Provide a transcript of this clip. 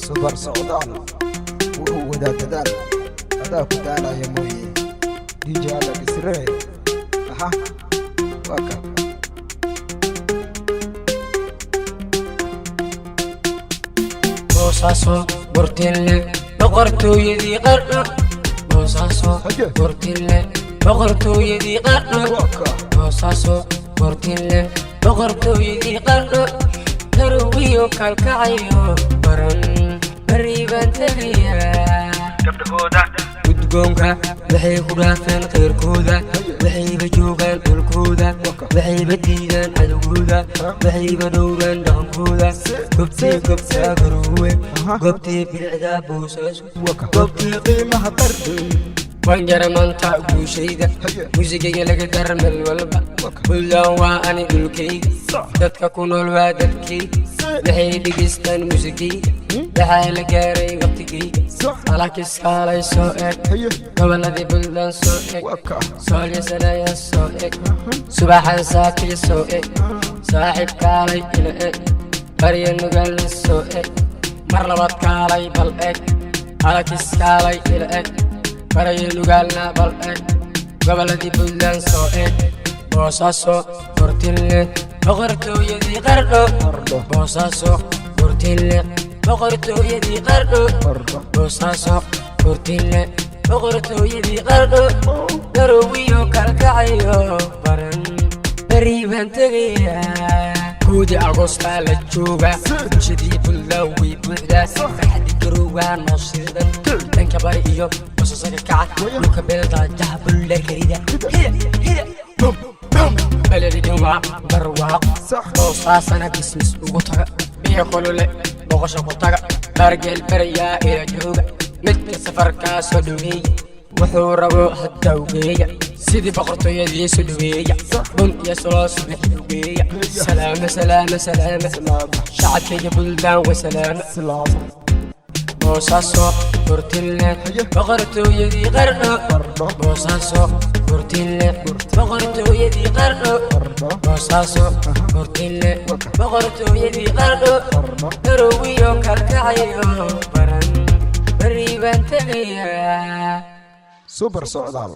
Super Socdaal wuxuu wadaa dadaal, adaa ku daalaya mooye. DJ Alex Rey, aha, waa ka. Boosaaso Burtinle, boqortooyadii Qardho. Boosaaso Haye. Burtinle, boqortooyadii Qardho. Waa ka. Boosaaso Burtinle, boqortooyadii Qardho. Garowiyo kalkacayo baran beri baan tegayaa. Gabdhahooda Gudgoonka waxay ku dhaafeen khayrkooda, waxayba joogaan dhulkooda, waxayba diidaan cadowgooda, waxayba dhowraan dhaqankooda. Gobtii gobtaa Garoowe, goobtii bilicdaa Boosaaso, Waa ka. goobtii qiimaha Qardho. Waan jara maanta guushayda. Haye. Muusigayga laga dar meel walba. Buntland waa ani dhulkayga, dadka ku nool waa dadkayga, waxay dhegaystaan muusigayga. Waxaa la gaaray waqtigayga. Alakiskaalay soo eg. Haye. Gobolladii Buntland soo eg. Waa ka. Soolyasanaya soo eg, subaxan saakii soo eg, saaxiib kaalay ila eg, barya nugaalla soo eg, mar labaad kaalay bal eg, alakiskaalay ila eg, barya nugaalna bal eg, gobolladii Buntland soo eg. Boosaaso Burtinle, boqortooyadii Qardho. Qardho. Boosaaso Burtinle, boqortooyadii Qardho. Qardho. Boosaaso Burtinle, boqortooyadii Qardho. Garowiyo kalkacayo baran beri baan tegayaa. 1-dii Agostaa la jooga, bulshadii Buntland way buuxdaa, farxadii Garowgaa noo shidan. Dhanka bari iyo basasaga kaca, dhulka beeldaa jaha bullarkarida hida hida bum bum beledidin waa barwaaqo. Boosaasana bismis ugu taga, biyo kulule boqosho ku taga, baargeel barayaa ila jooga, midka safarkaa soo dhaweeya, wuxuu rabo hadda ugeeya, sidii boqortooyadii soo dhaweeya, bun iyo soloo subaxi ugeeya. Salaama, salaama, salaama. Salaama. Shacabkayga Buntland way salaama. Salaama. Boosaaso Burtinle, Haye. boqortooyadii Qardho. Qardho. Boosaaso Burtinle, boqortooyadii Qardho. Qardho. Boosaaso Burtinle, boqortooyadii Qardho. Qardho. Garowiyo kalkacayo baran beri baan tegayaa. Super Socdaal.